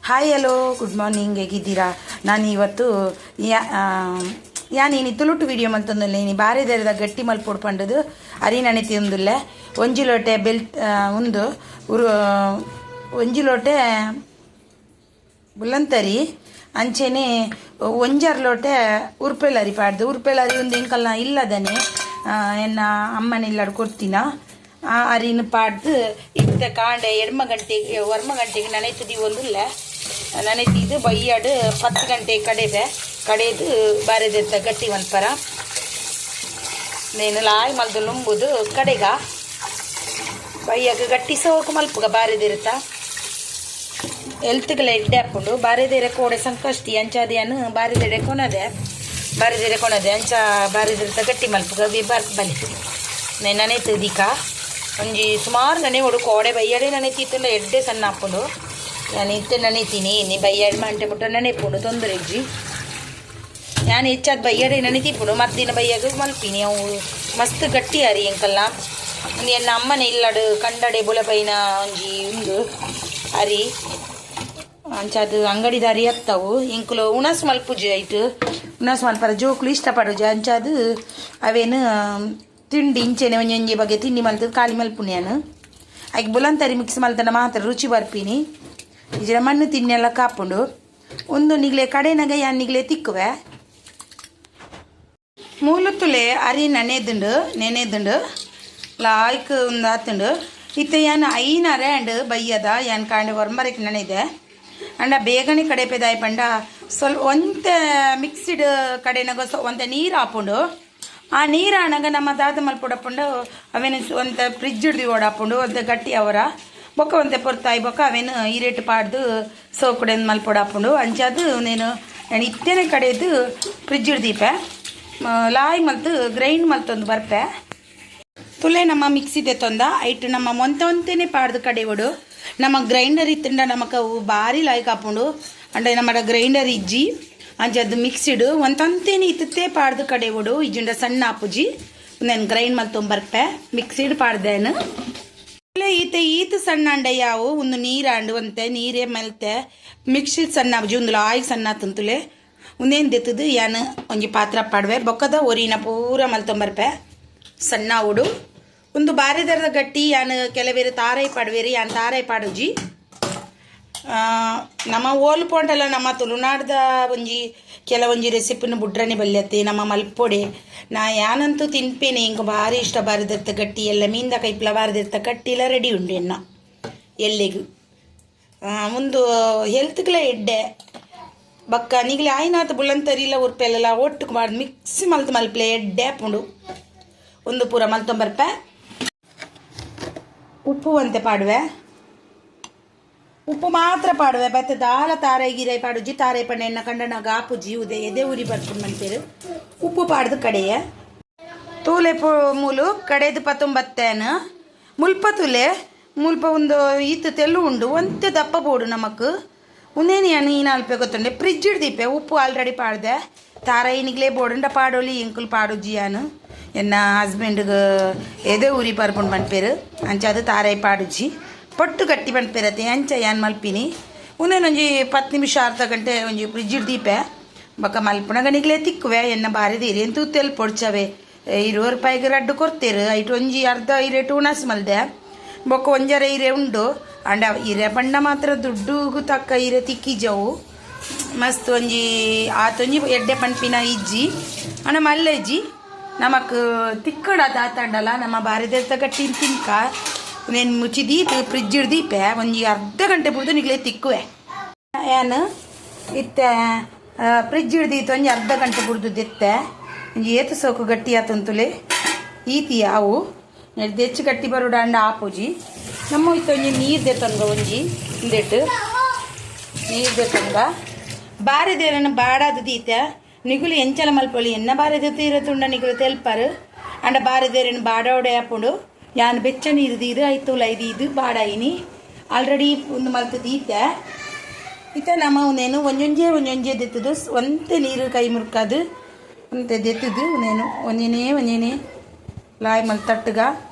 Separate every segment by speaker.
Speaker 1: Hi hello good morning ಹೇಗಿದ್ದೀರಾ? ನಾನು ಇವತ್ತು ಯಾನ್ ಇನಿ ತುಳುಟು ವಿಡಿಯೋ ಮಲ್ತೊಂದುಲ್ಲೆ. ಇನಿ ಬಾರೆದೆರದ ಗಟ್ಟಿ ಮಲ್ಪೊಡು ಪಂಡುದು ಅರಿ ನಣೆತಿ ಉಂದುಲ್ಲೆ. ಒಂಜಿ ಲೋಟೆ ಬೆಲ್ ಉಂದು ಉರು ಒಂಜಿ ಲೋಟೆ ಬುಲ್ಲಂತರಿ ಅಂಚೆನೆ ಒಂಜಾರು ಲೋಟೆ ಉರ್ಪೆಲರಿ ಪಾಡ್ದು. ಉರ್ಪೆಲರಿ ಒಂದು ಎಂಕಲ್ನ ಇಲ್ಲದನೆ ಎನ್ನ ಅಮ್ಮನ ಇಲ್ಲಡ್ ಕೊರ್ತಿನ ಆ ಅರಿನ ಪಾಡ್ದು ಇತ್ತ ಕಾಂಡೆ ಎಡ್ಮ ಗಂಟೆಗೆ ಒರ್ಮ ಗಂಟೆಗೆ ನನೆತು ಒಂದುಲ್ಲೆ. ನನೆತಿದ್ದು ಬಯ್ಯಾಡು 10 ಗಂಟೆ ಕಡೆಬೆ ಕಡೆದು ಬಾರೆದೆತ್ತ ಗಟ್ಟಿ ಮಲ್ಪರ. ನೇನು ಲಾಯ್ ಮಲ್ದು ನುಂಬುದು ಕಡೆಗ ಬಯ್ಯಾಗ ಗಟ್ಟಿ ಸೋಕು ಮಲ್ಪುಗ ಬಾರೆದಿರುತ್ತ. ಎಲ್ತ್ಗೆಲ್ಲ ಎಡ್ಡೆ ಹಾಕೊಂಡು ಬಾರೆದೇರೆ ಕೋಡೆ ಸಂಕಷ್ಟಿ ಅಂಚಾದಿಯನ್ನು ಬಾರೆದೆಡೆ ಕೊನದೆ ಬಾರೆದೇರೆ ಕೊನದೆ ಅಂಚ ಬಾರೆದಿರ್ತ ಗಟ್ಟಿ ಮಲ್ಪುಗ ಬಾರ್ಕ್ ಬಲಿ ನೆನನೆ ದಿಕ ಒಂಜಿ ಸುಮಾರು ನನೆ ಒಡು ಕೋಡೆ ಬಯ್ಯಾಡೆ ನನೆ ತೀತುಂಡ ಎಡ್ಡೆ ಸಣ್ಣ ಹಾಕೊಂಡು ನಾನು ಇತ್ತೆ ನನೆತೀನಿ ನೀ ಬಯ್ಯಾಡ್ ಮಂಟೆ ಮುಟ್ಟ ನೆನೆಪುಂಡು ತೊಂದರೆ ಇಜ್ಜಿ. ನಾನು ಹೆಚ್ಚಾದ ಬಯ್ಯಾಡೆ ನನೆ ತಿಪ್ಪುಂಡು ಮತ್ತಿನ ಬಯ್ಯಾಗ ಮಲ್ಪಿನಿ. ಅವು ಮಸ್ತ್ ಗಟ್ಟಿ ಅರಿ ಎಂಕಲ್ಲ ಎನ್ನ ಅಮ್ಮನೆ ಇಲ್ಲಡು ಕಂಡಡೆ ಬುಲಪೈನ ಒಂಜಿ ಉಂದು ಅರಿ ಅಂಚಾದ ಅಂಗಡಿದ ಅರಿ ಹತ್ತವು. ಎಂಕುಲು ಉಣಸ್ ಮಲ್ಪುಜಿ ಐಟ್ ಉಣಸ್ ಮಲ್ಪರ ಜೋಕುಲು ಇಷ್ಟಪಡುಜಿ. ಅಂಚಾದ ಅವೇನು ತಿಂಡಿ ಇಂಚೆನೆ ಒಂಜೊಂಜಿ ಬಗ್ಗೆ ತಿಂಡಿ ಮಲ್ತದ ಖಾಲಿ ಮಲ್ಪುನಿ. ಐಕ್ ಬುಲಂತರಿ ಮಿಕ್ಸ್ ಮಲ್ತನ ಮಾತ್ರ ರುಚಿ ಬರ್ಪಿನಿ. ಇಜರ ಮಣ್ಣು ತಿನ್ನೆಲ್ಲ ಕಾಪುಂಡು. ಒಂದು ನಿಗ್ಲೆ ಕಡೆನಗ ಯಾನ್ ನಿಗ್ಲೆ ತಿಕ್ಕುವೆ. ಮೂಲುತ್ತುಲೆ ಅರಿ ನನೆದುಂಡು ನೆನೆದುಂಡು ಲಾಯ್ಕ್ ಒಂದು ಆತುಂಡು. ಇತ್ತೆ ಯಾನ್ ಐನರೆ ಅಂಡ್ ಬಯ್ಯದ ಯಾನ್ ಕಾಂಡೆ ಒರ್ಮರಕ್ಕೆ ನೆನೆದೆ. ಅಂಡ ಬೇಗನೆ ಕಡೆ ಪೆದಾಯ್ ಪಂಡ ಸ್ವಲ್ಪ ಒಂತೆ ಮಿಕ್ಸಿಡ್ ಕಡೆನಗ ಒಂತೆ ನೀರು ಹಾಪುಂಡು. ಆ ನೀರು ಆನಗ ನಮ್ಮ ದಾದ ಮಲ್ಪೊಡಪುಂಡು ಅವೇನು ಒಂತೆ ಫ್ರಿಜ್ ಹಿಡ್ದು ಓಡಾಪುಂಡು ಒಂತೆ ಗಟ್ಟಿ ಅವರ ಬೊಕ್ಕ ಒಂತೆ ಪೊರ್ತಾಯಿ ಬೊಕ್ಕ ಅವೇನು ಈರೇಟು ಪಾಡ್ದು ಸೋಕುಡೆನ್ ಮಲ್ಪೊಡಾಪುಂಡು. ಅಂಚಾದು నేను ನಾನು ಇತ್ತೇನೆ ಕಡೆದು ಫ್ರಿಜ್ ಹಿಡ್ದೀಪೆ ಲಾಯ್ ಮಲ್ತು ಗ್ರೈಂಡ್ ಮಲ್ತೊಂದು ಬರ್ಪೆ. ತುಲೆ ನಮ್ಮ ಮಿಕ್ಸಿ ತೊಂದ ಐಟ್ ನಮ್ಮ ಮೊಂತೆ ಒಂತೆನೆ ಪಾಡ್ದು ಕಡೆವಡು. ನಮ್ಮ ಗ್ರೈಂಡರ್ ಇತ್ತಂಡ ನಮಕ ಅವು ಭಾರಿ ಲಾಯ್ಕ್ ಆಪುಂಡು. ಅಂಡ ನಮ್ಮ ಗ್ರೈಂಡರ್ ಇಜ್ಜಿ ಅಂಚದು ಮಿಕ್ಸಿಡ್ ಒಂತಂತೇನೆ ಇತ್ತೇ ಪಾಡ್ದು ಕಡೆವಡು. ಇಜ್ಜಿಂಡ ಸಣ್ಣ ಆಪುಜಿ ನಾನು ಗ್ರೈಂಡ್ ಮಲ್ತೊಂಬರ್ಪೆ ಮಿಕ್ಸಿಡ್ ಪಾಡ್ದೇನು. ಈತ ಈತ ಸಣ್ಣ ಅಂಡ ಯಾವು ಒಂದು ನೀರಾಂಡು ಒಂತೆ ನೀರೇ ಮಲ್ತೆ ಮಿಕ್ಸಿ ಸಣ್ಣ ಆಪುಜಿ ಒಂದು ಲಾಯ್ ಸಣ್ಣ ತುಂತುಲೆ ಒಂದೇನು ದೆತ್ತದು ಯಾನ್ ಒಂಜಿ ಪಾತ್ರ ಪಾಡ್ವೆ ಬೊಕ್ಕದ ಒರಿನ ಪೂರ ಮಲ್ತೊಂಬರ್ಪೆ ಸಣ್ಣ ಉಡು. ಒಂದು ಬಾರೆದರದ ಗಟ್ಟಿ ಯಾನ್ ಕೆಲವೇರು ತಾರೈ ಪಾಡುವೇರು ಯಾನ್ ತಾರೈ ಪಾಡುಜಿ. ನಮ್ಮ ಓಲು ಪೋಂಡಲ ನಮ್ಮ ತುಳುನಾಡ್ದ ಒಂಜಿ ಕೆಲವೊಂಜಿ ರೆಸಿಪಿನ ಬುಡ್ರನೆ ಬಲ್ಯತ್ತೆ ನಮ್ಮ ಮಲ್ಪೊಡೆ. ನಾ ಯಾನಂತೂ ತಿನ್ಪೇನೆ ಇಂಕ ಭಾರಿ ಇಷ್ಟ ಬಾರದಿರ್ತ ಗಟ್ಟಿ ಎಲ್ಲ ಮೀಂದ ಕೈಪ್ಲ ಬಾರದಿರ್ತ ಗಟ್ಟಿ ಎಲ್ಲ ರೆಡಿ ಉಂಡು ಎನ್ನ ಎಲ್ಲಿಗೂ ಒಂದು ಹೆಲ್ತ್ಗಳ ಎಡ್ಡೆ ಬಕ್ಕ ನಿಗ್ಲೆ ಆಯ್ನಾತ ಬುಳ್ಳಂತರಿಲ್ಲ ಉರ್ಪೆಲ್ಲ ಒಟ್ಟುಕು ಮಾಡಿ ಮಿಕ್ಸ್ ಮಲ್ತು ಮಲ್ಪ್ಲೆ ಎಡ್ಡೆ ಆಪುಂಡು. ಒಂದು ಪೂರ ಮಲ್ತೊಂಬರ್ಪೆ ಉಪ್ಪು ಒಂತೆ ಪಾಡುವೆ. ಉಪ್ಪು ಮಾತ್ರ ಪಾಡುವೆ ಬತ್ತೆ ದಾಲ ತಾರೈ ಗಿರೈ ಪಾಡುಜಿ ತಾರೈ ಪಂಡ ಎಣ್ಣ ಕಂಡನ ಗಾಪುಜಿ ಉದೆ ಎದೆ ಉರಿ ಬರ್ಪುಂಡು ಮನ್ಪೇರು. ಉಪ್ಪು ಪಾಡ್ದು ಕಡೆಯ ತೂಲೆ ಮೂಲು ಕಡೆದು ಪತ್ತೊಂಬತ್ತೇನು ಮುಲ್ಪ ತುಲೆ ಮುಲ್ಪ ಒಂದು ಈತ ತೆಲ್ಲು ಉಂಡು ಒಂತೆ ದಪ್ಪ ಬೋಡು ನಮಕ್. ಉಂದೇನಿ ಈ ನಾಲ್ಪೆ ಗೊತ್ತುಂಡೆ ಫ್ರಿಜ್ ಹಿಡ್ದಿಪ್ಪೆ ಉಪ್ಪು ಆಲ್ರೆಡಿ ಪಾಡ್ದೆ ತಾರೈನಿಗ್ಲೇ ಬೋಡುಂಡ ಪಾಡೋಲಿ ಎಂಕುಲು ಪಾಡುಜಿ ಯಾನು ಎನ್ನ ಹಸ್ಬೆಂಡ್ಗೆ ಎದೆ ಉರಿ ಪರ್ಪುಂಡು ಮನ್ಪೇರು ಅಂಚಾದ ತಾರೈ ಪಾಡುಜಿ ಪೊಟ್ಟು ಗಟ್ಟಿ ಪನ್ಪೇರತ್ತೆ ಅಂಚ ಯಾನ್ ಮಲ್ಪಿನಿ. ಒಂದೇನೊಂಜಿ 10 ನಿಮಿಷ ಅರ್ಧ ಗಂಟೆ ಒಂಜಿ ಫ್ರಿಜ್ ಹಿಡ್ದೀಪೆ ಬೊಕ್ಕ ಮಲ್ಪುನಗ ನಿಗ್ಲೆ ತಿಕ್ಕುವೆ ಎನ್ನ ಬಾರಿ ದೀರಿ ಎಂತೂ ತೆಲ್ ಪೊಡ್ಚವೆ 20 ರೂಪಾಯಿಗೆ ರಡ್ಡು ಕೊರ್ತೇರು. ಐಟ್ ಒಂಜಿ ಅರ್ಧ ಇರೇಟು ಉಣಸ್ ಮಲ್ದೆ ಬೊಕ್ಕ ಒಂಜರ ಇರೆ ಉಂಡು. ಅಂಡ ಇರೆ ಪಂಡ ಮಾತ್ರ ದುಡ್ಡುಗು ತಕ್ಕ ಇರೆ ತಿಕ್ಕಿಜವು ಮಸ್ತ್ ಒಂಜಿ ಆತೊಂಜಿ ಎಡ್ಡೆ ಪನ್ಪಿನ ಇಜ್ಜಿ ಅಂಡ ಮಲ್ಲೆ ಇಜ್ಜಿ ನಮಕ್ ತಿಕ್ಕಡ ತಾತಂಡಲ ನಮ್ಮ ಬಾರಿದೆತ್ತ ಗಟ್ಟಿ ತಿನ್ಕ నేను ಮುಚ್ಚಿದೀತ್ ಫ್ರಿಜ್ ಹಿಡ್ದೀಪೆ ಒಂಜಿ ಅರ್ಧ ಗಂಟೆ ಬುಡ್ದು ನಿಗ್ಲೆ ತಿಕ್ಕುವೆ. ಯಾನ್ ಇತ್ತೆ ಫ್ರಿಜ್ ಹಿಡ್ದೀತು ಒಂಜಿ ಅರ್ಧ ಗಂಟೆ ಬುಡ್ದು ದೆತ್ತೆ ಒಂಜಿ ಏತು ಸೋಕು ಗಟ್ಟಿ ಆತಂತುಲೆ ಈತಿ ಯಾವು ಹೆಚ್ಚು ಗಟ್ಟಿ ಬರುಡ ಅಂಡ ಆಪುಜಿ. ನಮ್ಮ ಇತ್ತ ಒಂಜಿ ನೀರು ದೆತ್ತಂಗ ಒಂಜಿ ಇಂದೆಟ್ಟು ನೀರು ದೆತ್ತಂಗ ಬಾರೆದೇರನ ಬಾಡಾದ ದೀತ ನಿಗುಲು ಎಂಚಲ ಮಲ್ಪೊಲಿ ಎನ್ನ ಬಾರೆದ ತೀರ ತುಂಡ ನಿಗುಲು ತೆಲ್ಪರು. ಅಂಡ ಬಾರೆದೇರನ ಬಾಡೋಡೆ ಆಪುಂಡು. ಯಾನ್ ಬೆಚ್ಚ ನೀರು ದೀದು ಐತುಲ ಐದು ಬಾಡಾಯಿನಿ ಆಲ್ರೆಡಿ ಒಂದು ಮಲ್ತು ದೀತೆ ಇತ್ತೆ ನಮ್ಮ ಒಂದೇನು ಒಂಜೊಂಜೆ ಒಂಜೊಂಜೆ ದೆತ್ತದು ಒಂತೆ ನೀರು ಕೈ ಮುರ್ಕದು ಒಂತೆ ದೆತ್ತದು ಒಂದೇನು ಒಂಜನೇ ಒಂಜನೇ ಲಾಯ್ ಮಲ್ ತಟ್ಟುಗ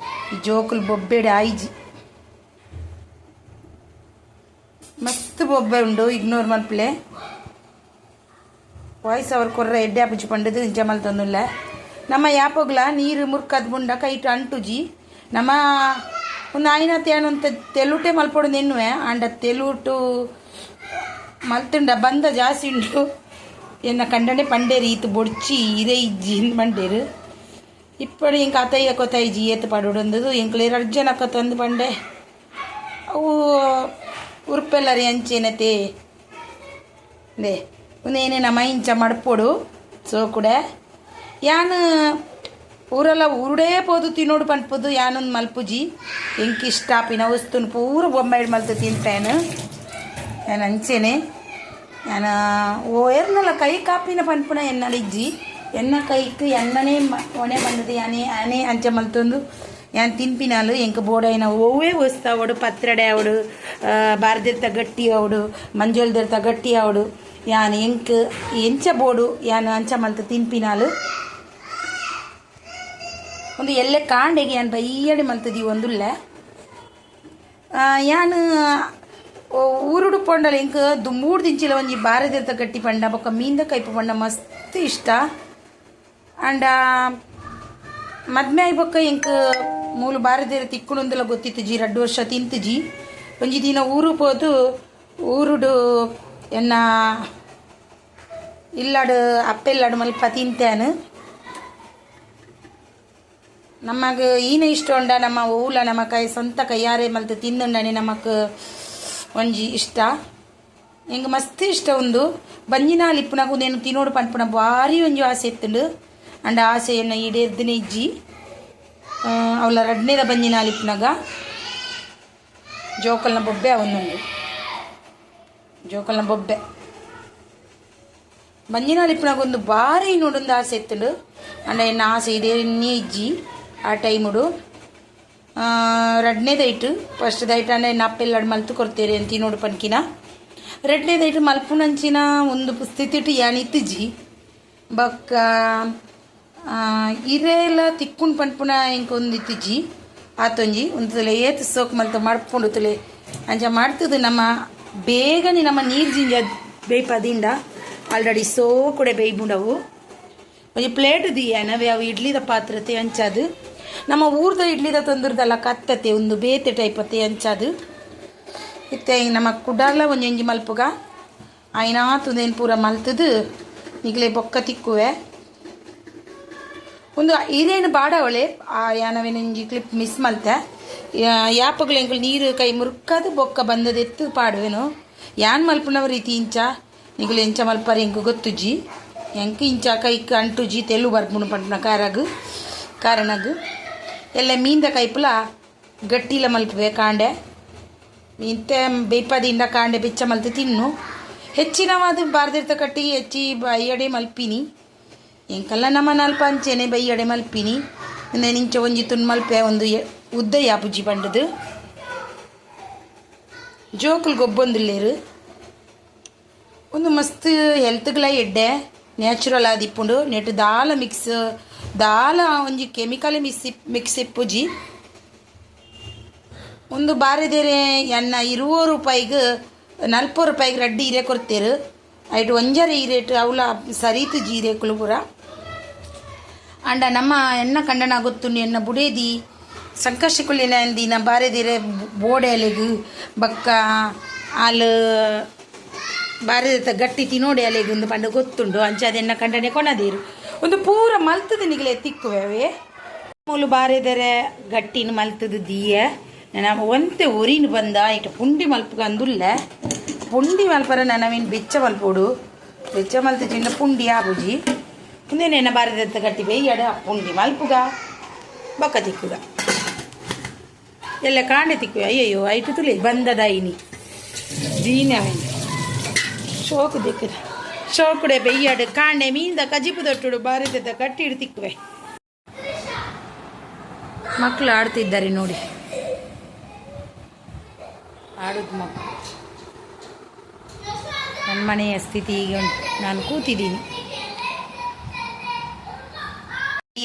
Speaker 1: ಈ ಜೋಕುಲು ಬೊಬ್ಬೆಡೆ ಆಯ್ಜಿ. ಮಸ್ತ್ ಬೊಬ್ಬೆ ಉಂಡು ಇಗ್ನೋರ್ ಮಲ್ಪಲೆ ವಾಯ್ಸ್ ಅವ್ರು ಕೊರ್ರ ಎಡ್ಡೆ ಆಪುಜಿ ಪಂಡದು ಇಂಚ ಮಲ್ತೊಂದುಲ್ಲ ನಮ್ಮ ಯಾಪೋಗ್ಲ ನೀರು ಮುರ್ಕದ್ ಬುಂಡ ಕೈಟ್ ಅಂಟುಜಿ ನಮ್ಮ ಒಂದು ಆಯ್ನ ತೇನಂತ ತೆಲುಟೆ ಮಲ್ಪೊಡು ನೆನ್ನುವೆ ಆಂಡ ತೆಲುಟು ಮಲ್ತುಂಡ ಬಂದ ಜಾಸ್ತಿ ಉಂಟು ಎನ್ನ ಕಂಡನೆ ಪಂಡೇರು ಈತು ಬೊಡ್ಚಿ ಇರೇ ಇಜ್ಜಿ ಪಂಡೇರು ಇಪ್ಪಡು ಎಂಕ್ ಅತಯ್ಯ ಕೊತ್ತೈಜಿ ಏತು ಪಾಡೋಡೊಂದು ಎಂಕ್ಲೆ ರಡ್ಡ್ ಜನ ತಂದು ಪಂಡೆ ಅವು ಉರ್ಪೆಲ್ಲರಿ ಅಂಚೆನತೆ they ಉಂದೇನೆ ನಮ್ಮ ಇಂಚ ಮಡ್ಪೊಡು ಸೋಕುಡೆ ಯಾನ್ ಊರೆಲ್ಲ ಊರುಡೇ ಪೋದು ತಿನ್ನೋಡು ಪನ್ಪುದು ಯಾನೊಂದು ಮಲ್ಪುಜಿ ಎಂಕ್ ಇಷ್ಟ ಆಪಿನ ವಸ್ತುನು ಪೂರ ಬೊಂಬೈಡ್ ಮಲ್ತು ತಿನ್ಪೇನು ಯಾನ್ ಅಂಚೆನೆ ಯಾನ ಓ ಏರ್ನಲ ಕೈ ಕಾಪಿನ ಪನ್ಪುನ ಎನ್ನಲ ಇಜ್ಜಿ ಎನ್ನ ಕೈಕ್ ಎನ್ನನೇ ಒಣೆ ಬಂದದು ಯಾನೆ ಯಾನೇ ಅಂಚ ಮಲ್ತೊಂದು ಯಾನ್ ತಿನ್ಪಿನಾಲು ಎಂಕ್ ಬೋಡಾಯಿನ ಒವ್ವೇ ವಸ್ತು ಆವಡು ಪತ್ರೊಡೆ ಆವಡು ಬಾರ್ದೆರ್ತ ಗಟ್ಟಿ ಆವಡು ಮಂಜೊಲ್ದೆರ್ತ ಗಟ್ಟಿ ಆವಡು ಯಾನ್ ಎಂಕ್ ಎಂಚ ಬೋಡು ಯಾನ್ ಅಂಚ ಮಲ್ತ್ ತಿನ್ಪಿನಾಲು ಒಂದು ಎಲ್ಲೆ ಕಾಂಡೆಗೆ ಯಾನ್ ಬಯ್ಯಡಿ ಮಲ್ತದಿ ಒಂದುಲ್ಲೆ ಯಾನ್ ಊರುಡು ಪೋಂಡಲ ಎಂಕ್ ದುಂಬೂಡು ದಿಂಚಿಲ ಒಂಜಿ ಬಾರೆದೆರ್ತ ಗಟ್ಟಿ ಪಂಡ ಬೊಕ್ಕ ಮೀನ್ದ ಕೈಪು ಪಂಡ ಮಸ್ತ್ ಇಷ್ಟ ಆಂಡ ಮದ್ಮೆ ಆಯಿ ಬೊಕ್ಕ ಎಂಕ್ ಮೂಲು ಬಾರೆದೆರ್ ತಿಕ್ಕುಂಡುಂದುಲ ಗೊತ್ತಿತ್ತುಜಿ ರಡ್ಡ್ ವರ್ಷ ತಿಂತುಜಿ ಒಂಜಿ ದಿನ ಊರು ಪೋದು ಊರುಡು ಎನ್ನ ಇಲ್ಲಾಡು ಅಪ್ಪೆಲ್ಲಾಡು ಮಲ್ಪ ತಿಂತೇನು ನಮಗ್ ಈನ ಇಷ್ಟ ಉಂಡ ನಮ್ಮ ಓಲ ನಮ್ಮ ಕೈ ಸ್ವಂತ ಕೈಯಾರೆ ಮಲ್ತ್ ತಿಂದುಂಡನೆ ನಮಕ್ ಒಂಜಿ ಇಷ್ಟ ಎಂಕ್ ಮಸ್ತ್ ಇಷ್ಟ ಉಂದು ಬಂಜಿನಾಲ್ ಇಪ್ಪುನಗ ಉಂದೆನ್ ತಿನೋಡು ಪನ್ಪುನ ಬಾರಿ ಒಂಜಿ ಆಸೆ ಇತ್ತುಂಡು ಅಂಡ ಆಸೆ ಎನ್ನ ಈಡೇರ್ದಿನ ಇಜ್ಜಿ ಅವಲ ರಡ್ನೇದ ಬಂಜಿನಾಲ್ ಇಪ್ಪುನಗ ಜೋಕಲ್ನ ಬೊಬ್ಬೆ ಅವೊಂದುಂಡು ಜೋಕಲ್ನ ಬೊಬ್ಬೆ ಬಂಜಿನಾಲ್ ಇಪ್ಪುನಗ ಒಂದು ಬಾರಿ ನೋಡೊಂದು ಆಸೆ ಇತ್ತುಂಡು ಅಂಡ ಎನ್ನ ಆಸೆ ಈಡೇರಿನೇ ಇಜ್ಜಿ ಆ ಟೈಮುಡು ರಡ್ನೇ ದೈಟ್ ಫಸ್ಟ್ ದೈಟ್ ಅಂಡ ಎನ್ನ ಅಪ್ಪೆಲ್ಲಾಡ್ ಮಲ್ತು ಕೊರ್ತೆರ್ ಅಂತ ತಿನೋಡು ಪನ್ಕಿನ ರಡ್ನೇ ದೈಟ್ ಮಲ್ಪುನಂಚಿನ ಒಂದು ಸ್ಥಿತಿಟ್ ಯಾನ್ ಇತ್ತುಜಿ ಬೊಕ್ಕ ಇರೆಲ ತಿಕ್ಕುಂಡು ಪನ್ಪುನ ಎಂಕ್ ಒಂದು ಇತ್ತುಜಿ ಆತೊಂಜಿ ಉಂತುಲೆ ಏತ್ ಸೋಕು ಮಲ್ತ್ ಮಡ್ಪುಂಡು ತುಲೆ ಅಂಚ ಮಾಡ್ತದು ನಮ್ಮ ಬೇಗನೆ ನಮ್ಮ ನೀರು ಜಿಂಜ ಬೇಯ್ಪದಿಂಡ ಆಲ್ರೆಡಿ ಸೋಕುಡೆ ಬೇಯ್ಬುಂಡವು ಒಂಜಿ ಪ್ಲೇಟ್ ದೀಯನ ಅವು ಇಡ್ಲಿದ ಪಾತ್ರತೆ ಅಂಚಾದು ನಮ್ಮ ಊರ್ದ ಇಡ್ಲಿದ ತೊಂದರ್ದಲ್ಲ ಕತ್ತತೆ ಒಂದು ಬೇತೆ ಟೈಪ್ ಅತ್ತೆ ಅಂಚಾದು ಇತ್ತೆ ನಮ್ಮ ಕುಡಾಲ ಒಂಜೊಂಜಿ ಮಲ್ಪುಗ ಆಯ್ನಾತ್ ಪೂರ ಮಲ್ತದು ನಿಗಲೆ ಬೊಕ್ಕ ತಿಕ್ಕುವೆ ಒಂದು ಇರೇನು ಬಾಡವಳೆ ಆ ಯಾನವೇನೊಂಜಿ ಕ್ಲಿಪ್ ಮಿಸ್ ಮಲ್ತೆ ಯಾಪಗ್ಲ ಎಂಕುಲು ನೀರು ಕೈ ಮುರ್ಕದು ಬೊಕ್ಕ ಬಂದದ ಎತ್ತು ಪಾಡುವೆನು ಯಾನ್ ಮಲ್ಪುನವ ರೀತಿ ಇಂಚ ನಿಗುಲು ಎಂಚ ಮಲ್ಪರೆ ಎಂಕ್ ಗೊತ್ತುಜಿ ಎಂಕ್ ಇಂಚ ಕೈಕ್ ಅಂಟುಜಿ ತೆಲು ಬರ್ಪುಂಡು ಪನ್ಪುನ ಕಾರಗ್ ಕಾರಣಗ್ ಎಲ್ಲ ಮೀನ್ದ ಕೈಪುಲ ಗಟ್ಟಿಲ ಮಲ್ಪುವೆ ಕಾಂಡೆ ಇಂತೆ ಬೇಯ್ಪದಿಂದ ಕಾಂಡೆ ಬೆಚ್ಚ ಮಲ್ತು ತಿನ್ನು ಹೆಚ್ಚಿನವಾದ ಬಾರ್ದಿರ್ತ ಕಟ್ಟಿ ಹೆಚ್ಚಿ ಬೈಯಡೆ ಮಲ್ಪಿನಿ ಎಂಕಲ್ಲ ನಮ್ಮ ನಲ್ಪ ಅಂಚೆನೆ ಬೈಯಡೆ ಮಲ್ಪಿನಿ ಇಂಚ ಒಂಜಿ ತುಂಡು ಮಲ್ಪೆ ಒಂದು ಉದ್ದ ಯಾಪುಜಿ ಪಂಡದು ಜೋಕುಲು ಗೊಬ್ಬೊಂದುಲ್ಲೇರು ಒಂದು ಮಸ್ತ್ ಹೆಲ್ತ್ಗ್ಲ ಎಡ್ಡೆ ನ್ಯಾಚುರಲ್ ಆದಿಪ್ಪುಂಡು ನೆಟ್ ದಾಲ ಮಿಕ್ಸ್ ದಾಲ ಒಂಜಿ ಕೆಮಿಕಲ್ ಮಿಕ್ಸ್ ಮಿಕ್ಸ್ ಇಪ್ಪುಜಿ ಒಂದು ಬಾರೆದೇರೆ ಎನ್ನ 20 ರೂಪಾಯಿಗ್ 40 ರೂಪಾಯಿಗ್ ರಡ್ಡ್ ಇರೆ ಕೊರ್ತೆರ್ ಐಟ್ ಒಂಜರೆ ಇರೇಟ್ ಅವ್ಲ ಸರೀತುಜಿ ಇರೇಕುಲು ಪೂರ ಅಂಡ ನಮ್ಮ ಎನ್ನ ಕಂಡನ ಗೊತ್ತುಂಡು ಎನ್ನ ಬುಡೇದಿ ಸಂಕಷ್ಟಕುಲಿನ ದಿನ ಬಾರೆದಿರೆ ಬೋಡೆ ಅಲೆಗ್ ಬೊಕ್ಕ ಆಲ್ ಬಾರೆದ ಗಟ್ಟಿ ತಿನೋಡೆ ಅಲೆಗ್ ಉಂದು ಪಂಡ ಗೊತ್ತುಂಡು ಅಂಚ ಎನ್ನ ಕಂಡನೆ ಕೊನದೀರು ಒಂದು ಪೂರ ಮಲ್ತದ ನಿಗಲೆ ತಿಕ್ಕುವೆ ಮೂಲು ಬಾರೆದರೆ ಗಟ್ಟಿನ ಮಲ್ತದ ದೀಯ ನನ ಒಂತೆ ಒರಿನ ಬಂದ ಇಟ ಪುಂಡಿ ಮಲ್ಪುಗ ಅಂದುಲ್ಲೆ ಪುಂಡಿ ಮಲ್ಪರ ನನವಿನ ಬೆಚ್ಚ ಮಲ್ಪೊಡು ಬೆಚ್ಚ ಮಲ್ತು ಚಿನ್ನ ಪುಂಡಿ ಆಪುಜಿ ಉಂದೇನೇನ ಬಾರೆದಂತ ಗಟ್ಟಿ ಬೇಯ್ಯಡ ಪುಂಡಿ ಮಲ್ಪುಗ ಬೊಕ್ಕ ತಿಕ್ಕುಗ ಎಲ್ಲ ಕಾಂಡೆ ತಿಕ್ಕುವೆ ಅಯ್ಯಯ್ಯೋ ಐಟು ತುಲೆ ಬಂದದ ಇನಿ ದೀನ ಶೋಕು ದಿಕ್ಕದ ಶೋಕುಡೆ ಬೆಯ್ಯಡು ಕಾಂಡೆ ಮೀನ್ದ ಕಜಿಪು ದೊಟ್ಟುಡು ಬಾರಿದ ಕಟ್ಟಿ ಇಡು ತಿಕ್ಕುವೆ ಮಕ್ಕಳು ಆಡ್ತಿದ್ದಾರೆ ನೋಡಿ ಆಡುದು ಮಕ್ಕಳು ನನ್ನ ಮನೆಯ ಸ್ಥಿತಿ ಹೀಗೆ ಉಂಟು ನಾನು ಕೂತಿದ್ದೀನಿ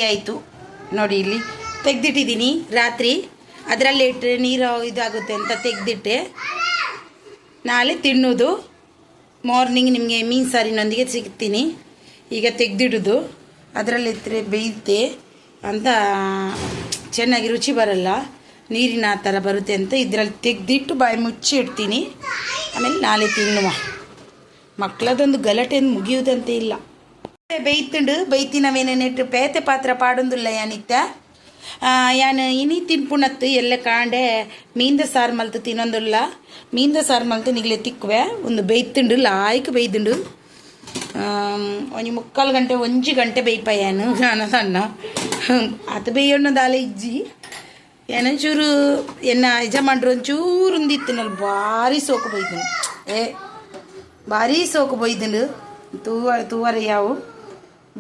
Speaker 1: ಆಯಿತು ನೋಡಿ ಇಲ್ಲಿ ತೆಗೆದಿಟ್ಟಿದ್ದೀನಿ ರಾತ್ರಿ ಅದರಲ್ಲೇ ಇಟ್ಟರೆ ನೀರು ಇದಾಗುತ್ತೆ ಅಂತ ತೆಗೆದಿಟ್ಟೆ. ನಾಳೆ ತಿನ್ನೋದು. ಮಾರ್ನಿಂಗ್ ನಿಮಗೆ ಮೀನು ಸಾರಿನೊಂದಿಗೆ ಸಿಗ್ತೀನಿ. ಈಗ ತೆಗೆದಿಡೋದು, ಅದರಲ್ಲಿದ್ದರೆ ಬೇಯುತ್ತೆ ಅಂತ ಚೆನ್ನಾಗಿ ರುಚಿ ಬರಲ್ಲ, ನೀರಿನ ಆ ಥರ ಬರುತ್ತೆ ಅಂತ ಇದರಲ್ಲಿ ತೆಗೆದಿಟ್ಟು ಬಾಯಿ ಮುಚ್ಚಿ ಇಡ್ತೀನಿ. ಆಮೇಲೆ ನಾಳೆ ತಿನ್ನುವ. ಮಕ್ಕಳದೊಂದು ಗಲಾಟೆ ಮುಗಿಯುವುದಂತೆ ಇಲ್ಲ. ಬೇಯ್ತುಂಡು ಬೇಯ್ತಿನವೇನೇನಿಟ್ಟು ಪೇತೆ ಪಾತ್ರ ಪಾಡೊಂದುಲ್ಲ ಯಾನಿತ್ತ ಯಾನ್ ಇನಿ ತಿನ್ಪುಣತ್ತು ಎಲ್ಲ ಕಾಂಡೆ ಮೀಂದ ಸಾರು ಮಲ್ತು ತಿನ್ನೊಂದುಲ್ಲ. ಮೀಂದ ಸಾರು ಮಲ್ತು ನಿಗ್ಲೆ ತಿಕ್ಕುವೆ ಒಂದು ಬೇಯ್ತುಂಡು ಲಾಯ್ಕ್ ಬೇಯ್ದುಂಡು. ಒಂಜಿ ಮುಕ್ಕಾಲು ಗಂಟೆ ಒಂಜಿ ಗಂಟೆ ಬೇಯ್ಪ ಯಾನು ಸಣ್ಣ ಅದು ಬೇಯೋಣ ಇಜ್ಜಿ. ಏನೊಂಚೂರು ಎನ್ನ ಯಜಮಾನ್ರು ಒಂಚೂರು ಉಂದಿತ್ತಿನಲ್ಲಿ ಭಾರಿ ಸೋಕು ಬೈದನು. ಏ ಭಾರಿ ಸೋಕು ಬೈದುಂಡು ತೂವ ತೂವರೆ ಯಾವು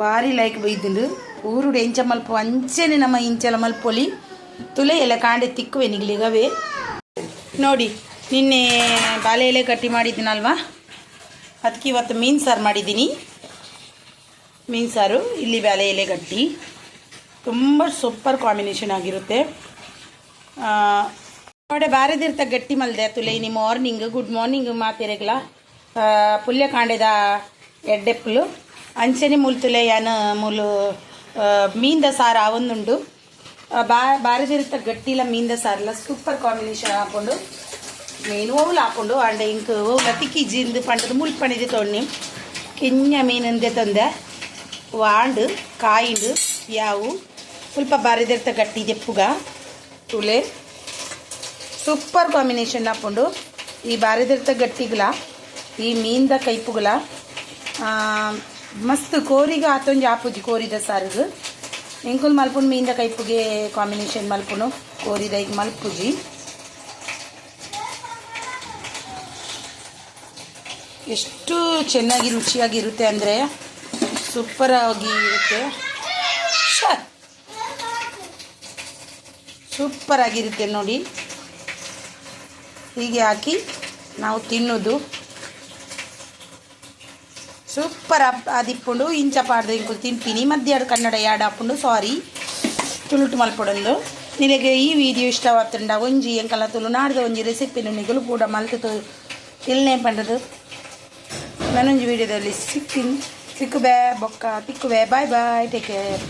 Speaker 1: ಭಾರಿ ಲೈಕ್ ಬೈದುಂಡು. ಊರುಡು ಎಂಚ ಮಲ್ಪ ಅಂಚೆನೆ ನಮ್ಮ ಇಂಚಲ ಮಲ್ಪೊಲಿ ತುಲೆ ಎಲ್ಲ ಕಾಂಡೆ ತಿಕ್ಕುವೆ ನಿಗ್ಲಿಗವೇ. ನೋಡಿ ನಿನ್ನೆ ಬಾಳೆ ಎಲೆ ಗಟ್ಟಿ ಮಾಡಿದ್ದೀನಲ್ವಾ, ಅದಕ್ಕೆ ಇವತ್ತು ಮೀನು ಸಾರು ಮಾಡಿದ್ದೀನಿ. ಮೀನು ಸಾರು ಇಲ್ಲಿ ಬಾಳೆ ಎಲೆ ಗಟ್ಟಿ ತುಂಬ ಸೂಪರ್ ಕಾಂಬಿನೇಷನ್ ಆಗಿರುತ್ತೆ. ನೋಡಿ ಬಾರದಿರ್ತ ಗಟ್ಟಿ ಮಲ್ದೆ ತುಲೆ ಇನಿ ಮಾರ್ನಿಂಗ್ ಗುಡ್ ಮಾರ್ನಿಂಗ್ ಮಾತಿರಗ್ಲ ಪುಲ್ಯ ಕಾಂಡೆದ ಎಡ್ಡೆಪ್ಪಲು ಅಂಚನೆ ಮೂಲು ಯಾನ ಮೂಲು ಮೀಂದ ಸಾರು ಆವೊಂದುಂಡು. ಬಾರದಿರ್ತ ಗಟ್ಟಿಲ ಮೀಂದ ಸಾರೆಲ್ಲ ಸೂಪರ್ ಕಾಂಬಿನೇಷನ್ ಹಾಕೊಂಡು ಮೀನು ಓವ್ಲು ಹಾಕೊಂಡು ಅಂಡ ಇಂಕ್ ಓವ್ಲ ತಿಕ್ಕಿಜಿಂದು ಪಂಡದ ಮುಲ್ಪಣಿದೆ ತೊಣ್ಣಿ ಕಿಂಜ ಮೀನಂದೆ ತಂದೆ ವಾಂಡು ಕಾಯಿಂಡು ಯಾವು ಸ್ವಲ್ಪ ಬಾರದಿರ್ತ ಗಟ್ಟಿ ದೆಪ್ಪುಗ ತುಲೆ ಸೂಪರ್ ಕಾಂಬಿನೇಷನ್ ಹಾಕೊಂಡು ಈ ಬಾರದಿರ್ತ ಗಟ್ಟಿಗಳ ಈ ಮೀನ್ದ ಕೈಪುಗಳ ಮಸ್ತ್ ಕೋರಿಗೆ ಆತೊಂಜಿ ಆಪುಜಿ ಕೋರಿದ ಸಾರಿಗೆ ಎಂಕುಲು ಮಲ್ಪುಂಡು ಮೀನ್ದ ಕೈಪುಗೆ ಕಾಂಬಿನೇಷನ್ ಮಲ್ಪುನು ಕೋರಿದ ಈಗ ಮಲ್ಪುಜಿ. ಎಷ್ಟು ಚೆನ್ನಾಗಿ ರುಚಿಯಾಗಿರುತ್ತೆ ಅಂದರೆ ಸೂಪರಾಗಿ ಇರುತ್ತೆ, ಸೂಪರಾಗಿರುತ್ತೆ ನೋಡಿ. ಹೀಗೆ ಹಾಕಿ ನಾವು ತಿನ್ನೋದು ಸೂಪರ್ ಅದಿಪ್ಪುಂಡು. ಇಂಚ ಪಾಡ್ದು ಇಂಕುಲು ತಿನ್ಪಿನಿ ಮಧ್ಯಾಹ್ನ ಕನ್ನಡ ಯಾಡ್ ಹಾಪುಂಡು ಸಾರಿ ತುಳುಟು ಮಲ್ಪಡೊಂದು. ನಿನಗೆ ಈ ವಿಡಿಯೋ ಇಷ್ಟವಾತುಂಡ ಒಂಜಿ ಎಂಕಲ ತುಳುನಾಡ್ದ ಒಂಜಿ ರೆಸಿಪಿನ ನಿಗುಲು ಕೂಡ ಮಲ್ತು ತಿಲ್ನೆ ಪಂಡದು. ನಾನೊಂಜಿ ವಿಡಿಯೋದಲ್ಲಿ ಸಿಕ್ಕುವೆ ಬೊಕ್ಕ ತಿಕ್ಕುವೆ. Bye bye, take care.